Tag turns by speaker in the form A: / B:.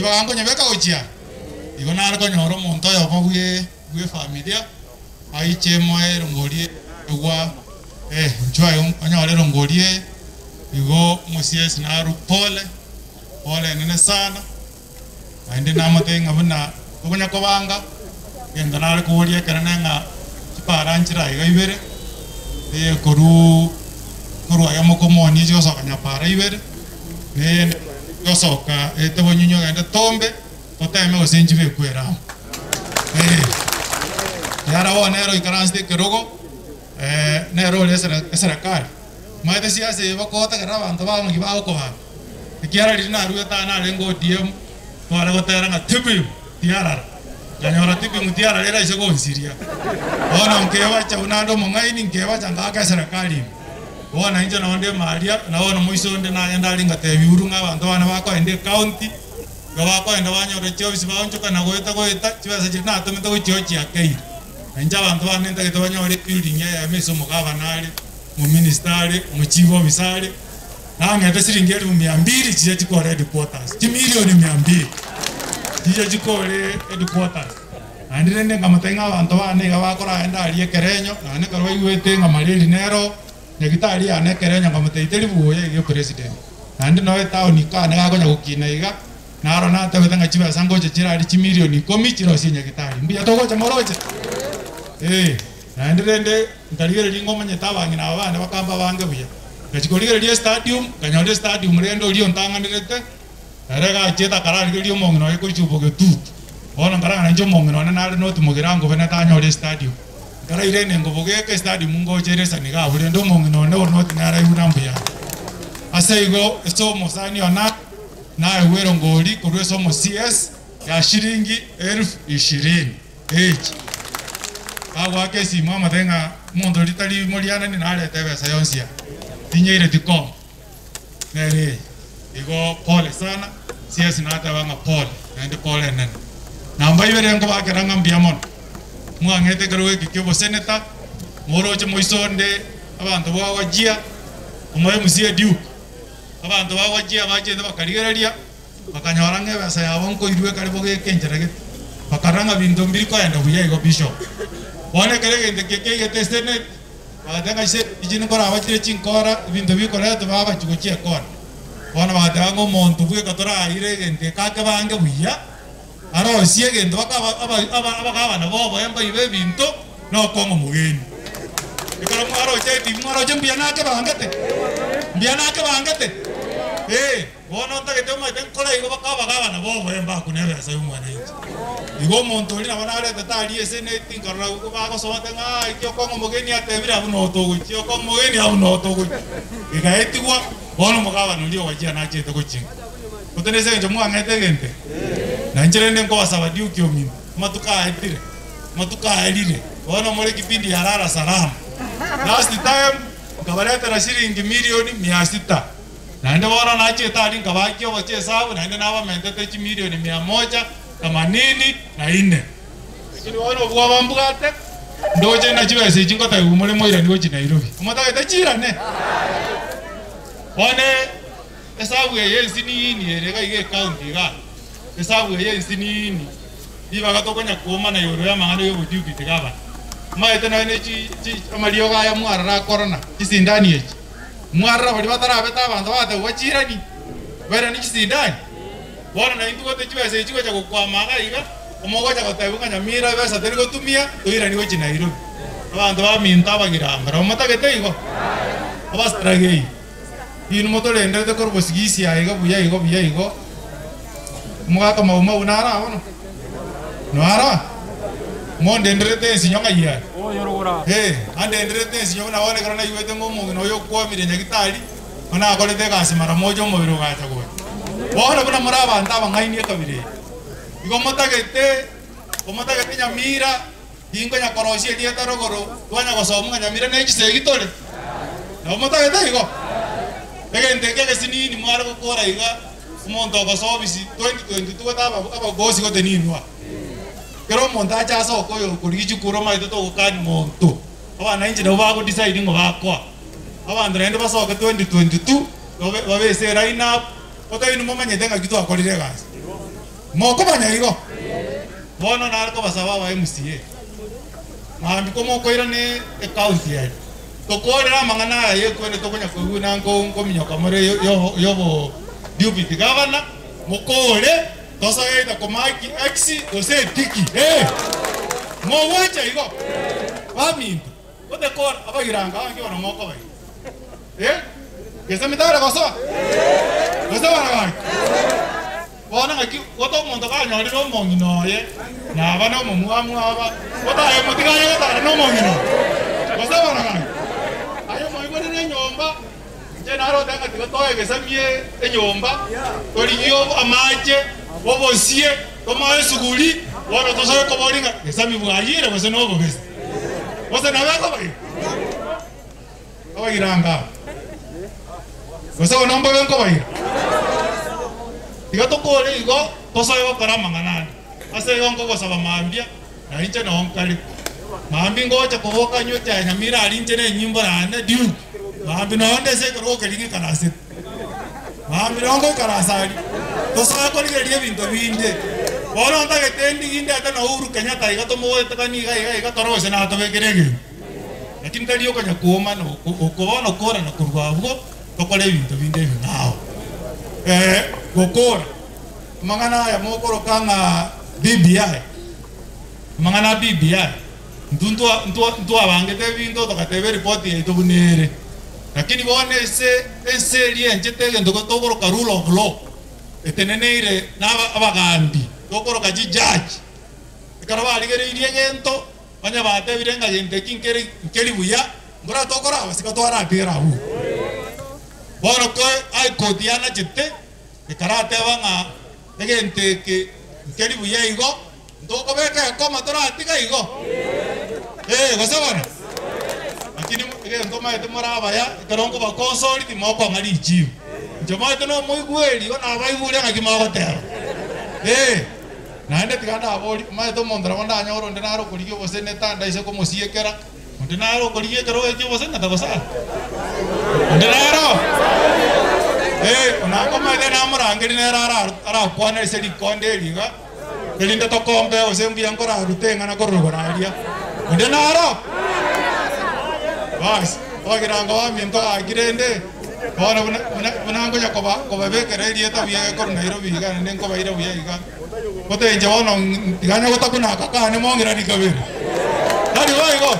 A: Ribaga nkonyebeka gochia igo nare konyora omonto oyomo bwe bw'efamilia aiche moe erongori egwa eh inchuo aye onyore erongori eye igo omosiesi narwe pole, pole enene sana. Naende namotebie ng'a buna tokonya kobanga, egento nare koboria ekerene ng'a chipara nchire aiga ibere, eye korwa korwa aiga mokomoni chigosoka nyapara ibere, na eyende egosoka ete bonyunyu ogende tombe, toteme gose nchibekwe ere amo. Eh, ekiagera bono nere oikaransete ekerogo, nere ore esere eserekari, omanyete siasa eye bakotegerera abanto babo naki bagokobanga. Ekiagera riria naruete aa narenge ODM, tware gotera ng'a Tibim tiarara, nkanyora Tibim tiarara eraise gonsiria. Bono nkebacha buna ande omong'aini, nkebacha ngaaka eserekari ime. Bono inche nonde ime aria, na bono moiso onde nagenda aria ngatebia Uhuru ng'a abanto bane bakoenda ecounty, igo bakoenda banyora chiofisi baonchoka na goeta goeta, chibesa chiria natomete gochia oo chiakeire. Na inche abanto bane ntagete banyore ebuilding eyemo ase omogabana are, omominister are, omochief officer are. Nang'ete siringi elifu mia mbili chiria chikore headquarters, chimilioni mia mbili chiria chikore headquarters. Naende rende nkamotebia ng'a abanto bane iga bakoragenda aria ekerenyo, nonya ekero baigwete ng'a mareri nero nyagitari yane ekerenyo nkamotebia teri buya iga epresident. Naende nonya etown kane gakonya gokina iga, naro natebete ng'a chibesa ngocha chire aria chimilioni ikomi chirosie nyagitari. Mbuya togocha moroche? Eeh. Naende rende nkarigereria ng'omanyete abang'ina aba bane bakamba abange buya. Ngachia korigereria estadium, nkanyora estadium rende oria ontang'anerete, ere gachiete akararigereria omong'ina oye korwa Chubogetutu. Bono nkarang'ana inche omong'ina one nare noti mogirango bene tanyore estadium. Nkaraire enengo bogeka estadium ngocha ere esani iga abwo rende omong'ina one ore noti nere aigwe na mbuya ande. Ase igo ase omosani one naegwe erongori korwa ase omo CS ya shilingi elfu ishirini. Echi. Bagoaka esimu amotebie ng'a omonto oria tari morianani narete ebesa yonsi aa, tinyeireti kong'u. Nere eye. Igo pole sana, siasi nateba ng'a pole, naende pole enene. Namba ibere nkobakera ng'a mbuya mono, mwang'ete ekerogo eke kia oboseneta, moroche moiso onde abanto bwagwachia, omo MCA Duke, abanto bagwachia bachete bakarigereria. Bakanyora ng'a ebesa yabo nkoirwa ekare bogeka enchera gete, bakarora ng'a binto mbiri koenda buya igo Bishop. Bono ekero egento ekio kiaigete eseneti, bagateba ng'a chiseneti echi nkoraba chire chinkora, ebinto bikoretwa bagachia gochia ekona. Bono bagateba ng'a omonto bweka toraire egento eke akebange buya, arosie egento baka aba aba abagabana boboe mbaibe ebinto, nokong'a omogeni. Ekero mwaroche etibi mwaroche mbuya nakebangete? Mbuya nakebangete? Ee. Bono ntagete omanyete nkore igo bakabaga abana boboe mbakune ebesa y'omwananchi. Igo omonto oria nabo naretete aria eseneti nkarora bagosomete ng'a aa eki okong'a omogeni atebire abwo noo togochia, okong'a omogeni abwo noo togochia. Egaetigwa, bono omogabana oria ogachia nachete gochinga. Gotari ase engencho mwang'ete egento eke, na inche rende nkobasaba Duke ominto, amatuko aetire, amatuko aerire, bono more kipindi ya lala salama. Last time nkabaretera shilingi milioni mia sita. Naende bono nachiete aria nkabakia ogochia esabu, naende nabamentete chimilioni mia moja themanini na ine. Lakini bono obwoba mbwate, ndoche ng'a chibesa echi ngotebiwa more moiranie gochia Nairobi. Omotagete chiirane? Bono esabu eye ensinini ere iga iga ecounty igaa, esabu eye ensinini, ribaga tokonya koomana igoro y'amang'ana y'oboduty gavana. Omanyete nonya ne chi chi amariogo aya mwarora akorona, chisindani echi. Mwarora baria batarabete abanto bagatebigwa chiirani, bairanie chisindani. Bono naintwe gote chibesa echi chigocha gokwama iga iga, omogocha gotebigwa ng'a Nyamira ebesa teri gotumia, toiranie gochia Nairobi. Abanto baminto abagiranga nabo motagete igo? Abasaragei, inwe motorenderete korwa bosigisi aye iga buya igo buya igo, omogaka Maumau naro aa bono? Noaro aa? Mondenderete ensinyo ng'ai are? Ee, andenderete ensinyo buna bono ekero naigwete ng'a omong'ina oyo okwamire nyagitari, bono akorete egasi mara moja omobere ogacha gocha. Bono buna more abanto abang'aini ekabira eye, igo motagete, omotagete Nyamira, tinkonya korosia erieta rogoro, twanya gosoma ng'a Nyamira ne chisegi tore. Nabo motagete igo? Egento eke egesinini mware gokora iga, omonto ogosoa obisi 2022 gote abagosi gote ninwe aa. Kera omonto ache asoke oyo okorigia chikura omanyete togokani monto. Abananchi nabo bago decide ng'o bakoa. Abanto naende basoke 2022 babe babe ase eline up, gote inwe momanyete ng'aki twakorire egasi. Mokomanya igo? Bono nare kobasaba aba MCA, mambia komokoirana ecounty eye, tokorere amang'ana aya yekwene tokonya koigwa na nko nkominyoka more yo yobo deputy governor, mokore tosoe either komaki X gose etiki eh! Mogwancha igo? Baminto, gotekora abagiranga abange bono mokobaira eh! Gese mitare gosoa? Gose barabare? Bono ng'aki gote omonto kanyorire omong'ina oye, naba nomomwamu aba, gotaye motiga aye gotara nomong'ina oye? Gose bono ng'aki? Aye omoigwanere enyomba, inche naro otebe ng'a tiga toegesamie enyomba, torigie amache, obosie, tomoe esuguri, bono tosoe koboria ng'a gesami bwayire gose nobobese? Gose nabo ekoba igo? Nkobairanga aba, gose bono mbobe nkobaira? Tiga tokore igo, tosoe gokora amang'ana ande. Ase igo nkogosaba mambia, na inche noo nkare. Mambia ngocha koboka nywe echae nyamira aria inche nenyimbo yane Duke. Mambia noo nde ase ekerogo keria ng'ikarasete. Mambia noo ngoikarasa aria. Tosoe korigereria ebinto binde. Bono ntagete ndigi ndete na Uhuru Kenyatta iga tomogoetekanie iga iga iga tore gose natobekere egento. Lakini tari okonya kooma na oko bono kora na korwa abwo tokore ebinto binde ebing'ao. Ee, gokora amang'ana aya mokoroka ng'a BBI, amang'ana a BBI, intwe ntwa ntwa ntwabangete ebinto togateba eripoti yaito buna ere. Lakini bono ase ense eria enchete egento tokoroka rule of law, eteneneire na aba abagambi tokoroka chijaji, ekero barigereirie egento. Onye batebire ng'a gento eki nkere nkeri buya, mbora tokora abasika twaratigera abwo. Bono ko High Court yanachete, ekarateba ng'a egento eke nkeri buya igo, ntokobeka ekoma toratiga igo? Ee, gose bono? Lakini egento omanyete more abaya, ekero nkobakonsori timokong'a richibu. Inche omanyete nomoigweri, igo nabaigure ng'aki mogoteba. Ee. Naende tiga ndaborie, omanyete omonto nabo ndanyore onde nare okorigia oboseneta ndaise komosiekera, onde nare okorigia ekerogo ekio oboseneta gose aa? Onde nare oo? Ee, onakomanyete namorangerie nere ara arakwane ase rikonde eri iga, erinde tokombe gose mbuya nkorarute eng'ana korwa igoro aria. Onde nare oo? Basi, abagirango baminto gaki rende, bono buna buna buna nkonya koba kobabekera erieta buya korwa Nairobi iga naende nkobaira buya iga. Goteba inche bono tiganya gotakuna aka kane mong'irani kabere. Tari boigo?